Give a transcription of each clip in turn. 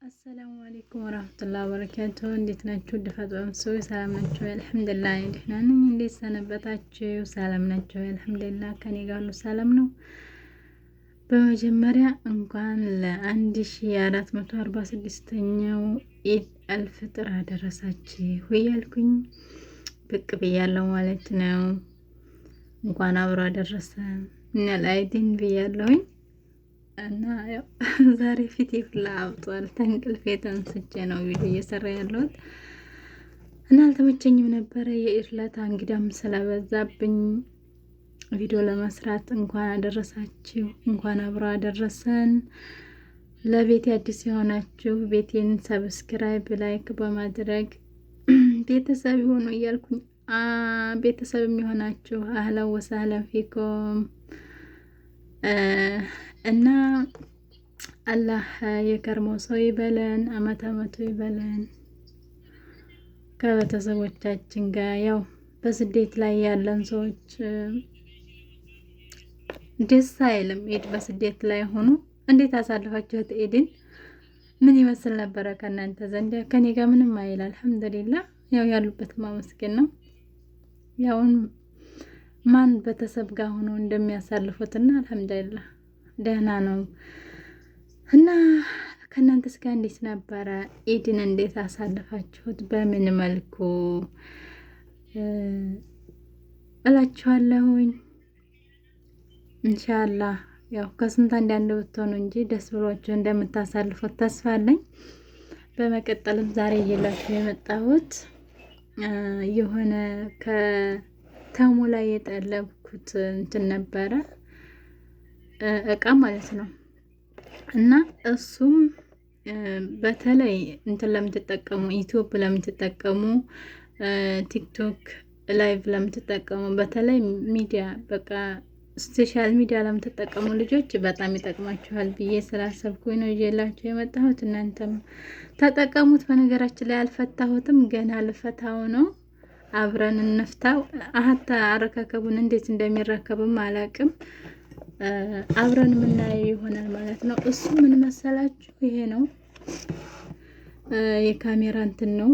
السلام عليكم ورحمة الله وبركاته። እንዴት ናችሁ? ድፈት ሰዎች ሰላም ናቸው? الحمد لله ደህና ነኝ። እንዴት ሰነበታችሁ? ሰላም ናቸው? الحمد لله ከኔ ጋር ሁሉ ሰላም ነው። በመጀመሪያ እንኳን ለ1446ኛው ኢድ አልፍጥር አደረሳችሁ እያልኩኝ ብቅ ብያለሁ ማለት ነው። እንኳን አብሮ አደረሰ እነል አይዲን ብያለሁኝ። እና ያው ዛሬ ፊቴ ሁላ አብጧል። ተንቅልፌ ተንስቼ ነው ቪዲዮ እየሰራ ያለሁት እና አልተመቸኝም ነበረ። የኢድ ዕለት እንግዳም ስለበዛብኝ ቪዲዮ ለመስራት። እንኳን አደረሳችሁ፣ እንኳን አብሮ አደረሰን። ለቤቴ አዲስ የሆናችሁ ቤቴን subscribe፣ like በማድረግ ቤተሰብ ይሆኑ እያልኩኝ፣ ቤተሰብ የሚሆናችሁ أهلا وسهلا فيكم። እና አላህ የከርሞ ሰው ይበለን፣ አመት አመቱ ይበለን። ከቤተሰቦቻችን ጋር ያው በስደት ላይ ያለን ሰዎች ደስ አይልም። ኢድ በስደት ላይ ሆኖ እንዴት አሳልፋችሁት? ኢድን ምን ይመስል ነበረ ከእናንተ ዘንድ? ከኔ ጋር ምንም አይል الحمد لله። ያው ያሉበት ማመስገን ነው። ያውን ማን ቤተሰብ ጋር ሆኖ እንደሚያሳልፉትና الحمد لله ደህና ነው። እና ከእናንተስ ጋር እንዴት ነበረ? ኢድን እንዴት አሳልፋችሁት? በምን መልኩ እላችኋለሁኝ። إن شاء الله ያው ከስንት አንዳንድ ብትሆኑ እንጂ ደስ ብሏችሁ እንደምታሳልፉት ተስፋ አለኝ። በመቀጠልም ዛሬ እየላችሁ የመጣሁት የሆነ ከ Temu ላይ የጠለብኩት እንትን ነበረ፣ እቃ ማለት ነው። እና እሱም በተለይ እንትን ለምትጠቀሙ፣ YouTube ለምትጠቀሙ፣ TikTok live ለምትጠቀሙ፣ በተለይ ሚዲያ በቃ social media ለምትጠቀሙ ልጆች በጣም ይጠቅማችኋል ብዬ ስላሰብኩኝ ነው ይዤላችሁ የመጣሁት። እናንተም ተጠቀሙት። በነገራችን ላይ አልፈታሁትም፣ ገና ልፈታው ነው። አብረን እንፍታው። አሀታ አረካከቡን እንዴት እንደሚረከብም አላቅም። አብረን የምናየው ይሆናል ማለት ነው። እሱ ምን መሰላችሁ? ይሄ ነው፣ የካሜራ እንትን ነው።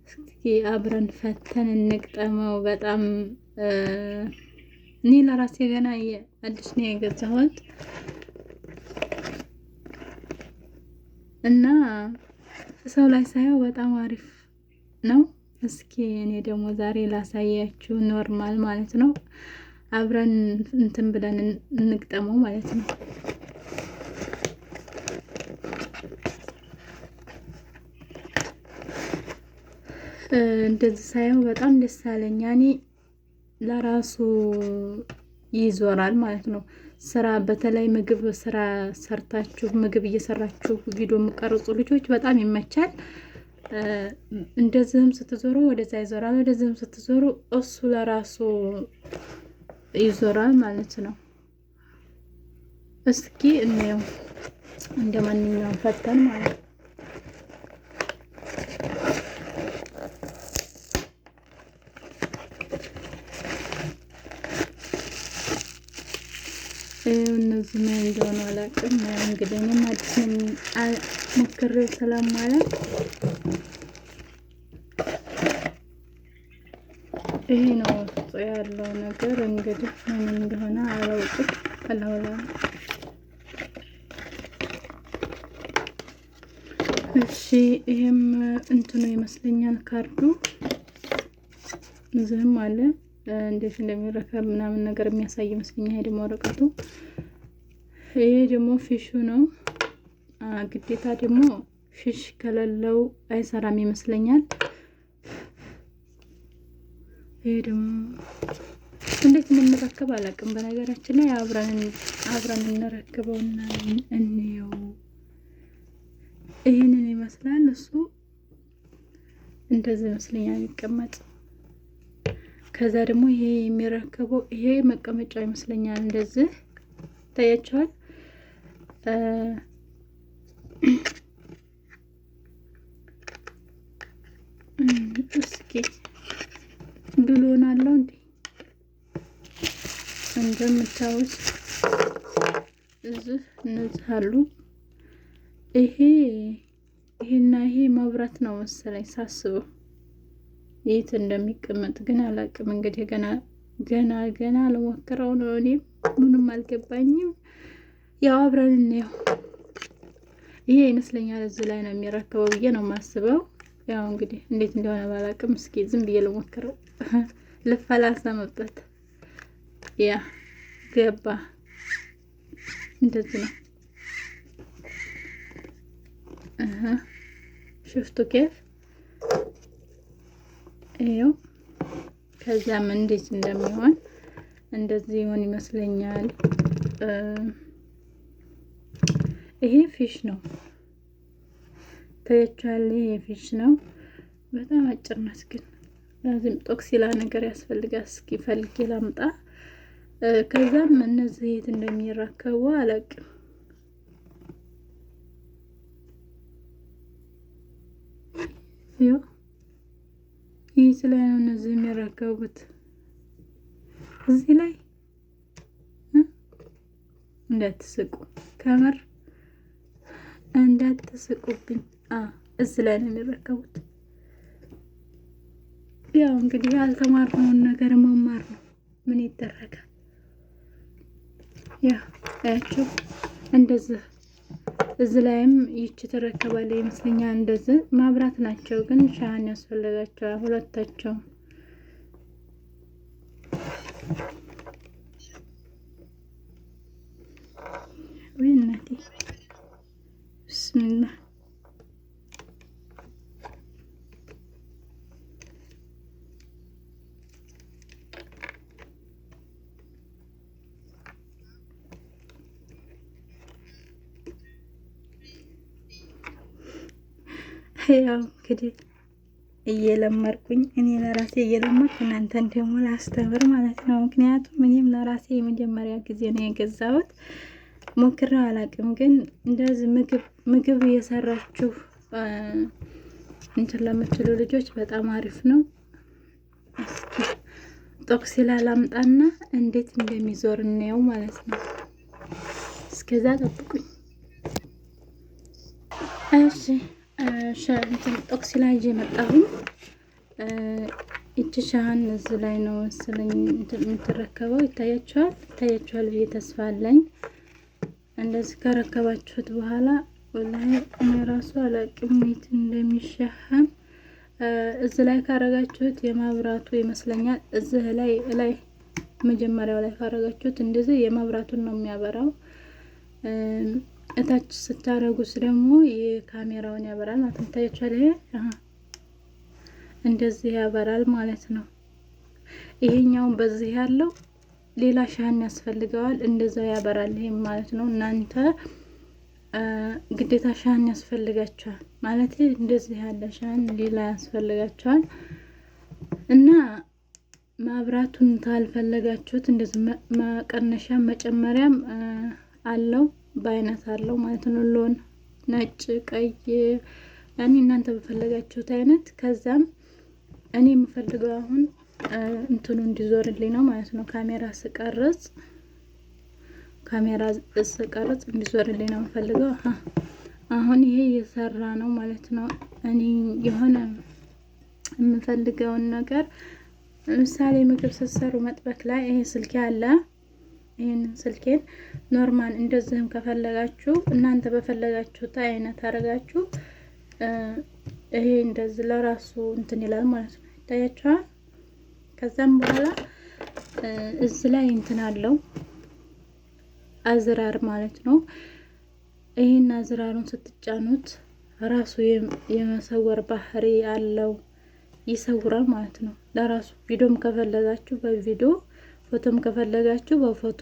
እስኪ አብረን ፈተን እንቅጠመው። በጣም እኔ ለራሴ ገና አዲስ ነው የገዛሁት እና ሰው ላይ ሳየው በጣም አሪፍ ነው። እስኪ እኔ ደግሞ ዛሬ ላሳያችሁ normal ማለት ነው። አብረን እንትን ብለን እንግጠመው ማለት ነው። እንደዚህ ሳየው በጣም ደስ አለኝ። ያኔ ለራሱ ይዞራል ማለት ነው። ስራ በተለይ ምግብ ስራ ሰርታችሁ፣ ምግብ እየሰራችሁ ቪዲዮ የምቀርጹ ልጆች በጣም ይመቻል። እንደዚህም ስትዞሩ ወደዛ ይዞራል፣ ወደዚህም ስትዞሩ እሱ ለራሱ ይዞራል ማለት ነው። እስኪ እንየው እንደ ማንኛውም ፈተን ማለት ነው። እነዚህ ምን እንደሆኑ አላውቅም። እንግዲህ እኔም አዲስ ሞክሬው ስለማላውቅ ይሄ ነው ውስጡ ያለው ነገር። እንግዲህ ምን እንደሆነ አላውቅም። አላውላ እሺ፣ ይሄም እንትኑ ይመስለኛል ካርዱ እዚህም አለ። እንዴት እንደሚረከብ ምናምን ነገር የሚያሳይ ይመስለኛል። ይሄ ደግሞ ወረቀቱ፣ ይሄ ደግሞ ፊሹ ነው። ግዴታ ደግሞ ፊሽ ከሌለው አይሰራም ይመስለኛል። ይሄ ደግሞ እንዴት እንደምረከብ አላውቅም። በነገራችን ላይ አብረን እንረክበውና እንየው። ይህንን ይመስላል። እሱ እንደዚህ ይመስለኛል የሚቀመጥ። ከዛ ደግሞ ይሄ የሚረከበው ይሄ መቀመጫ ይመስለኛል። እንደዚህ ይታያቸዋል። እስኪ ብሎን አለው እንዴ? እንደምታዩት እዚህ እነዚህ አሉ። ይሄ ይሄና ይሄ መብራት ነው መሰለኝ ሳስበው፣ የት እንደሚቀመጥ ግን አላቅም። እንግዲህ ገና ገና ገና ልሞክረው ነው። እኔም ምንም አልገባኝም። ያው አብረን እንየው። ይሄ ይመስለኛል እዚህ ላይ ነው የሚረከበው ብዬ ነው የማስበው። ያው እንግዲህ እንዴት እንደሆነ ባላቅም እስኪ ዝም ብዬ ልሞክረው፣ ልፈላሰምበት። ያ ገባ፣ እንደዚህ ነው። شفتوا كيف ይኸው። ከዛም እንዴት እንደሚሆን እንደዚህ ይሆን ይመስለኛል። ይሄ فيش ነው ታያችኋል። ይሄ فيش ነው። በጣም አጭር ናት፣ ግን لازم ጦክሲላ ነገር ያስፈልጋል። እስኪ ፈልጌ ላምጣ። ከዛም እነዚህ የት እንደሚረከቡ አላቅም። ይኸው ይህ ላይ ነው እነዚህ የሚረከቡት እዚህ ላይ እንዳትስቁ፣ ከምር እንዳትስቁብኝ። እዚህ ላይ ነው የሚረከቡት። ያው እንግዲህ ያልተማርነውን ነገር መማር ነው። ምን ይደረጋል? ያ አያችሁ እንደዚህ እዚህ ላይም ይቺ ትረከባለች ይመስለኛል። እንደዚህ ማብራት ናቸው፣ ግን ሻህን ያስፈልጋቸዋል ሁለታቸው። ወይ እናቴ ብስሚላ። ያው እንግዲህ እየለመድኩኝ እኔ ለራሴ እየለመድኩ እናንተን ደግሞ ላስተምር ማለት ነው። ምክንያቱም እኔም ለራሴ የመጀመሪያ ጊዜ ነው የገዛሁት፣ ሞክሬው አላውቅም። ግን እንደዚህ ምግብ እየሰራችሁ እንትን ለምትሉ ልጆች በጣም አሪፍ ነው። እስኪ ጦክሲላ ላምጣና እንዴት እንደሚዞር እንየው ማለት ነው። እስከዛ ጠብቁኝ እሺ። ጦክሲላ ይዤ መጣሁኝ። ይቺ ሻህን እዚህ ላይ ነው መሰለኝ የምትረከበው። ይታያችኋል ይታያችኋል ብዬ ተስፋ አለኝ። እንደዚህ ከረከባችሁት በኋላ ወላሂ እኔ ራሱ አላቅም የት እንደሚሸሀን። እዚህ ላይ ካረጋችሁት የመብራቱ ይመስለኛል። እዚህ ላይ ላይ መጀመሪያው ላይ ካረጋችሁት እንደዚህ የመብራቱን ነው የሚያበራው። እታች ስታረጉት ደግሞ የካሜራውን ያበራል ማለት ነው። ታያችኋል። ይሄ እንደዚህ ያበራል ማለት ነው። ይሄኛውን በዚህ ያለው ሌላ ሻህን ያስፈልገዋል። እንደዛው ያበራል ይሄም ማለት ነው። እናንተ ግዴታ ሻህን ያስፈልጋቸዋል ማለት እንደዚህ ያለ ሻህን ሌላ ያስፈልጋቸዋል። እና ማብራቱን ታልፈለጋችሁት እንደዚህ መቀነሻ መጨመሪያም አለው፣ በአይነት አለው ማለት ነው። ሎን ነጭ፣ ቀይ ያኔ እናንተ በፈለጋችሁት አይነት። ከዛም እኔ የምፈልገው አሁን እንትኑ እንዲዞርልኝ ነው ማለት ነው። ካሜራ ስቀርጽ እንዲዞርልኝ ነው የምፈልገው። አሁን ይሄ እየሰራ ነው ማለት ነው። እኔ የሆነ የምፈልገውን ነገር ለምሳሌ ምግብ ስትሰሩ مطبخ ላይ ይሄ ስልኬ አለ። ይህንን ስልኬን normal እንደዚህም ከፈለጋችሁ እናንተ በፈለጋችሁት አይነት አደረጋችሁ ይሄ እንደዚህ ለራሱ እንትን ይላል ማለት ነው። ይታያችኋል። ከዛም በኋላ እዚህ ላይ እንትን አለው أزرار ማለት ነው። ይሄን አዝራሩን ስትጫኑት ራሱ የመሰወር ባህሪ አለው፣ ይሰውራል ማለት ነው። ለራሱ ቪዲዮም ከፈለጋችሁ በቪዲዮ፣ ፎቶም ከፈለጋችሁ በፎቶ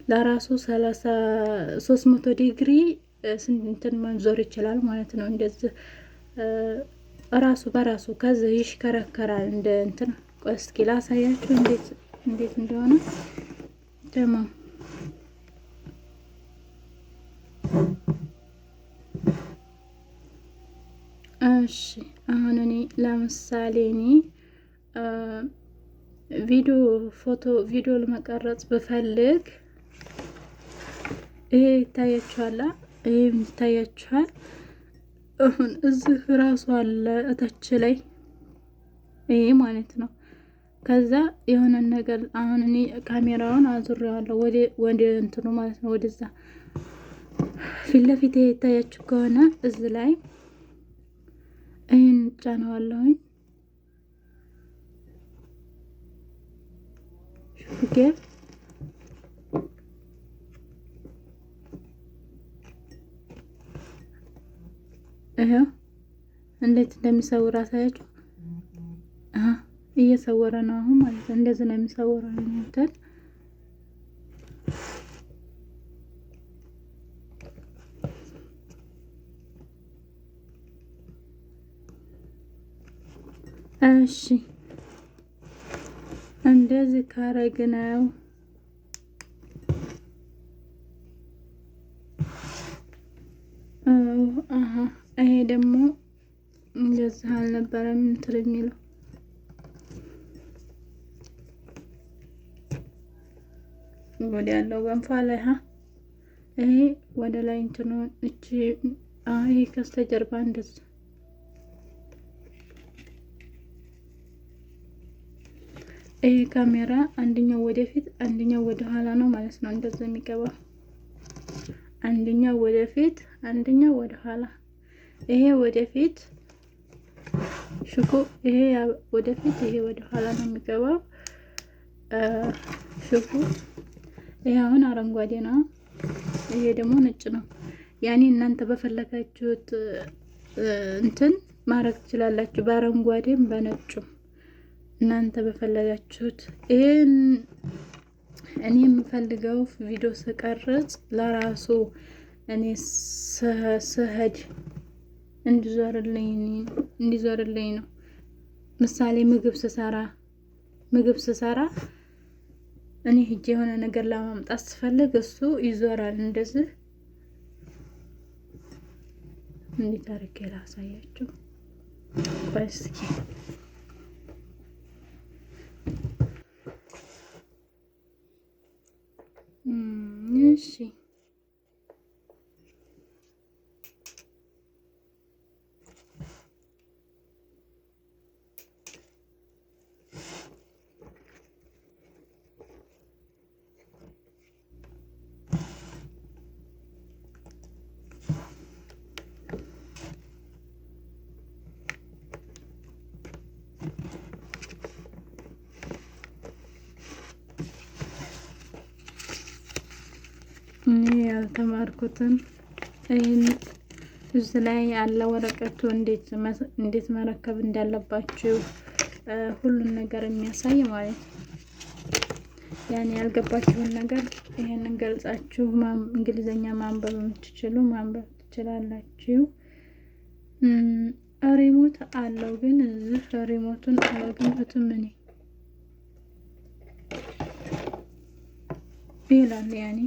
ለራሱ 300 ዲግሪ እንትን መዞር ይችላል ማለት ነው። እንደዚህ ራሱ በራሱ ከዚህ ይሽከረከራል እንደ እንትን። እስኪ ላሳያችሁ እንዴት እንዴት እንደሆነ። ተማም። እሺ፣ አሁን እኔ ለምሳሌ እኔ ቪዲዮ፣ ፎቶ፣ ቪዲዮ ለመቀረጽ ብፈልግ ይሄ ይታያችኋል። ይሄ ይታያችኋል። አሁን እዚህ ራሱ አለ እታች ላይ ይሄ ማለት ነው። ከዛ የሆነ ነገር አሁን እኔ ካሜራውን አዙሬዋለሁ ወደ እንትኑ ማለት ነው፣ ወደዛ ፊት ለፊት ይታያችሁ ከሆነ እዚህ ላይ ይህን ጫነዋለሁኝ። ሹፌር ይኸው እንዴት እንደሚሰውር አሳያችሁ። እየሰወረ ነው አሁን ማለት ነው። እንደዚህ ነው የሚሰውረው እንትን። እሺ እንደዚህ ካረግነው ይሄ ደግሞ እንደዚህ አልነበረም እንትን የሚለው። ወደ ያለው ገንፋ ላይ ይሄ ወደ ላይ እንትኑ እቺ ይሄ ከስተጀርባ እንደዚህ ይሄ ካሜራ አንደኛው ወደፊት አንደኛው ወደ ኋላ ነው ማለት ነው። እንደዚህ የሚገባው አንደኛው ወደፊት አንደኛው ወደ ኋላ። ይሄ ወደፊት ሽኮ ይሄ ወደፊት ይሄ ወደ ኋላ ነው የሚገባው ሽኮ። ይሄ አሁን አረንጓዴ ነው፣ ይሄ ደግሞ ነጭ ነው። ያኔ እናንተ በፈለጋችሁት እንትን ማድረግ ትችላላችሁ፣ በአረንጓዴም በነጩም እናንተ በፈለጋችሁት። ይሄን እኔ የምፈልገው ቪዲዮ ስቀርጽ ለራሱ እኔ ስሄድ እንዲዞርልኝ ነው። ምሳሌ ምግብ ስሰራ እኔ ሂጄ የሆነ ነገር ለማምጣት ስፈልግ እሱ ይዞራል እንደዚህ። እንዴት አድርጌ ላሳያችሁ? ቆይ እስኪ። እሺ፣ እኔ ያልተማርኩትን ይህን እዚህ ላይ ያለ ወረቀቱ እንዴት መረከብ እንዳለባችሁ ሁሉን ነገር የሚያሳይ ማለት ነው። ያን ያልገባችሁን ነገር ይሄንን ገልጻችሁ እንግሊዘኛ ማንበብ የምትችሉ ማንበብ ትችላላችሁ። Remote አለው፣ ግን እዚህ remote ኡን አላገኘሁትም እኔ ይላል ያኔ።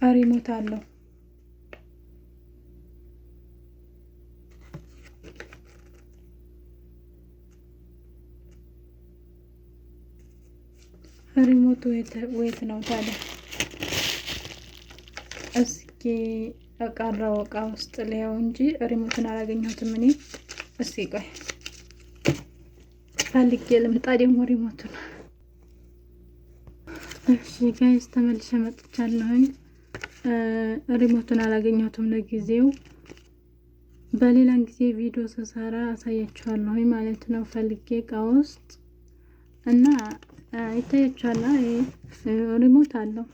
Remote አለው። Remote ኡ የት ነው ታዲያ? እስኪ እቀረው እቃ ውስጥ ሊያው እንጂ remote ን አላገኘሁትም እኔ። እስኪ ቆይ ፈልጌ ልምጣ ደግሞ remote ኡን። እሺ guys፣ ተመልሼ መጥቻለሁኝ። Remote ኡን አላገኘሁትም ለጊዜው። በሌላን ጊዜ ቪዲዮ ስሰራ አሳያችኋለሁኝ ማለት ነው። ፈልጌ እቃ ውስጥ እና ይታያችኋል። Remote አለው።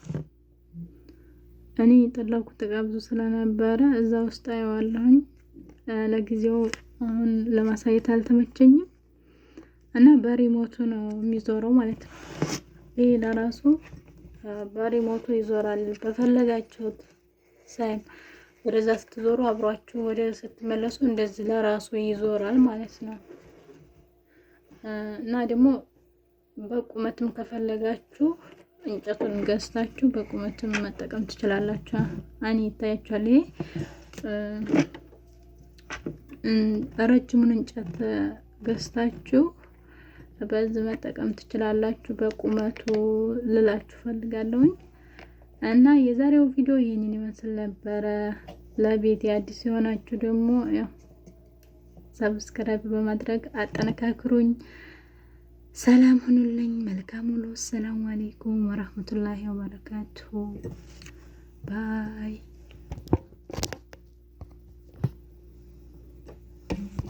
እኔ የጠላኩት እቃ ብዙ ስለነበረ እዛ ውስጥ አየዋለሁኝ። ለጊዜው አሁን ለማሳየት አልተመቸኝም እና በ remote ኡ ነው የሚዞረው ማለት ነው። ይሄ ለራሱ በ remote ኡ ይዞራል። በፈለጋችሁት ሳይም ወደዛ ስትዞሩ አብሯችሁ ወደ ስትመለሱ እንደዚህ ለራሱ ይዞራል ማለት ነው። እና ደግሞ በቁመትም ከፈለጋችሁ እንጨቱን ገዝታችሁ በቁመትም መጠቀም ትችላላችሁ። አኔ ይታያችኋል። ይሄ ረጅሙን እንጨት ገዝታችሁ በዚህ መጠቀም ትችላላችሁ። በቁመቱ ልላችሁ ፈልጋለሁኝ። እና የዛሬው ቪዲዮ ይህንን ይመስል ነበረ። ለቤት አዲስ የሆናችሁ ደግሞ ያው subscribe በማድረግ አጠነካክሩኝ። ሰላም ሁኑልኝ። መልካም ውሎ። ሰላም አለይኩም ወራህመቱላሂ ወበረካቱሁ። Bye.